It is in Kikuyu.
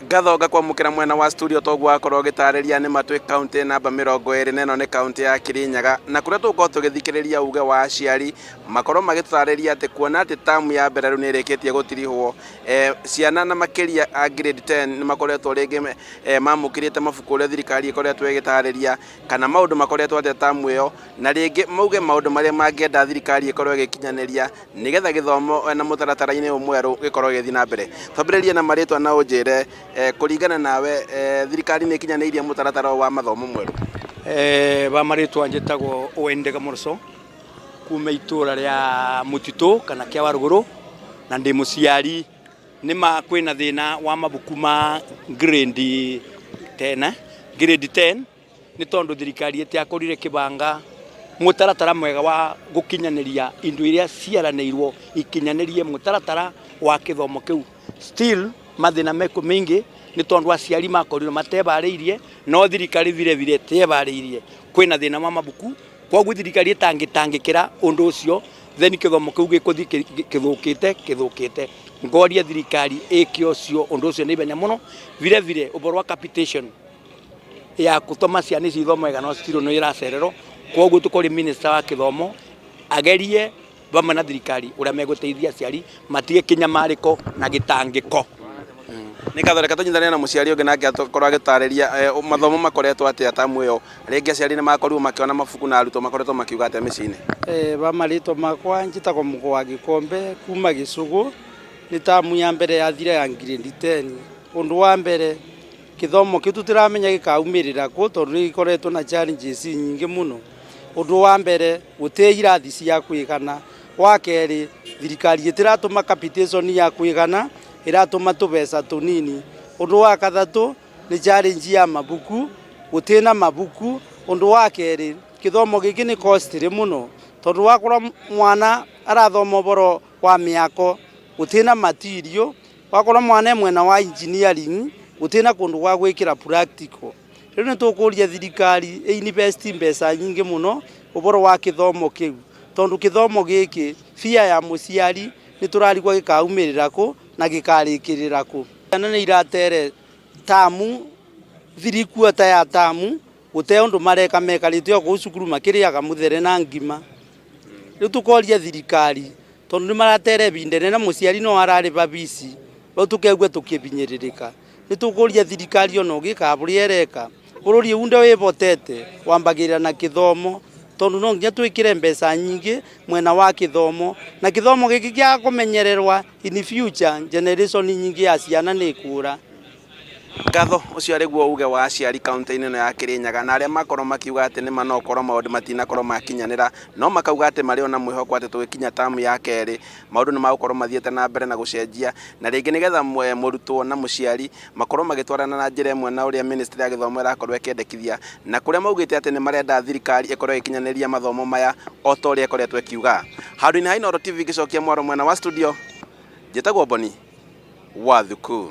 Ngatho ngakwamũkĩra mwena wa studio toguo wakorwo ũgĩtarĩria nĩ matwĩ kaunti namba 24 na ĩno nĩ kaunti ya Kirinyaga, na kũrĩa tũgũkorwo tũgĩthikĩrĩria uge wa aciari makorwo magĩtũtarĩria atĩ kuona atĩ tamu ya mbere rĩu nĩ ĩrĩkĩtie gũtirihwo, ciana na makĩria a grade 10 nĩ makoretwo rĩngĩ mamũkĩrĩte mabuku ũrĩa thirikari ĩkoretwo ĩgĩtarĩria kana maũndũ makoretwo atĩa tamu ĩyo, na rĩngĩ mauge maũndũ marĩa mangĩenda thirikari ĩkorwo ĩgĩkinyanĩria nĩgetha gĩthomo na mũtaratara-inĩ ũyũ mwerũ gĩkorwo gĩgĩthiĩ na mbere. Twambĩrĩrie na marĩtwa na ũnjĩre kũringana nawe thirikari nĩ ĩkinyanĩirie mũtaratara ũyũ wa mathomo mwerũ? Ba marĩtwa njĩtagwo Owen Ndega Mũroco kuma itũra rĩa Mũtitũ kana kĩa Warũgũrũ, na ndĩ mũciari. Nĩ ma kwĩna thĩna wa mabuku ma grade 10, grade 10 nĩ tondũ thirikari ĩtiakorire kĩbanga mũtaratara mwega wa gũkinyanĩria indo iria ciaranĩirwo ikinyanĩrie mũtaratara wa kĩthomo kĩu. Still mathĩna mekuo maingĩ nĩ tondũ aciari makorirwo matebarĩirie, no thirikari vile vile ĩtebarĩirie. Kwĩna thĩna wa mabuku, koguo thirikari ĩtangĩtangĩkĩra ũndũ ũcio, then kĩthomo kĩu gĩkũthiĩ kĩthũkĩte kĩthũkĩte. Ngoria thirikari ĩke ũcio ũndũ ũcio na ihenya mũno. Vile vile ũhoro wa capitation ya gũtũma ciana ici ithome wega no still nĩ ĩracererwo, koguo tũkoria minister wa kĩthomo agerie vamwe na thirikari ũrĩa megũteithia aciari matige kĩnyamarĩko na gĩtangĩko. Nĩ ngatho, reke tũnyitanĩre na mũciari ũngĩ nake akorwo agĩtarĩria mathomo makoretwo atĩa tamu ĩyo, rĩngĩ aciari nĩ makorirwo makĩona mabuku na arutwo makoretwo makiuga atĩa mĩciĩ-inĩ. Ba marĩtwa makwa njĩtagwo Mũgo wa Gĩkombe kuma Gĩcũgũ. Nĩ tamu ya mbere yathira ya grade 10. Ũndũ wa mbere, kĩthomo kĩu tũtiramenya gĩkaumĩrĩra kũ tondũ nĩ gĩkoretwo na challenges nyingĩ mũno. Ũndũ wa mbere, gũtirĩ irathi cia kũigana. Wa kerĩ, thirikari ĩtiratũma capitation ya kũigana, ĩratũma tũbeca tũnini. Ũndũ wa gatatũ nĩ challenge ya mabuku, gũtirĩ na mabuku. Ũndũ wa kerĩ, kĩthomo gĩkĩ nĩ costly mũno tondũ wakorwo mwana arathoma ũhoro wa mĩako, gũtirĩ na material. Wakorwo mwana e mwena wa engineering, gũtirĩ na kũndũ gwa gwĩkĩra practical. Rĩu nĩ tũkũria thirikari ĩ invest mbeca nyingĩ mũno ũhoro wa kĩthomo kĩu, tondũ kĩthomo gĩkĩ fear ya mũciari nĩ tũrarigwo gĩkaumĩrĩra kũ na gĩkarĩkĩrĩra kũ. Ciana nĩ iratere tamu, 3/4 ya tamu, gũte ũndũ mareka mekarĩte o kũu cukuru makĩrĩaga mũthere na ngima. Rĩu tũkoria thirikari tondũ nĩ maratere ihinda inene na mũciari no ararĩba bici, rĩu tũkeigua tũkĩbinyĩrĩrĩka. Nĩ tũkũria thirikari ona ũgĩkaga ũrĩa ĩreka, bũrũri ũyũ wĩhotete wambagĩrĩra na kĩthomo, tondũ no nginya twĩkĩre mbeca nyingĩ mwena wa kĩthomo, na kĩthomo gĩkĩ kĩaga kũmenyererwa in future generation nyingĩ ya ciana nĩ ĩkũra. Ngatho, ũcio arĩ guo uge wa aciari kaunti-inĩ ĩno ya Kirinyaga, na arĩa makorwo makiuga atĩ nĩma no ũkorwo maũndũ matinakorwo makinyanĩra, no makauga atĩ marĩ ona mwĩhoko atĩ tũgĩkinya tamu ya kerĩ maũndũ nĩ magũkorwo mathiĩte na mbere na gũcenjia, na rĩngĩ nĩgetha mũrutwo na mũciari makorwo magĩtwarana na njĩra ĩmwe na ũrĩa ministry ya gĩthomo ĩrakorwo ĩkĩendekithia, na kũrĩa maugĩte atĩ nĩ marenda thirikari ĩkorwo ĩgĩkinyanĩria mathomo maya o ta ũrĩa ĩkoretwo ĩkiuga. Handũ-inĩ ha Inooro TV ngĩcokia mwaro mwena wa studio, njĩtagwo Boni wa Thuku.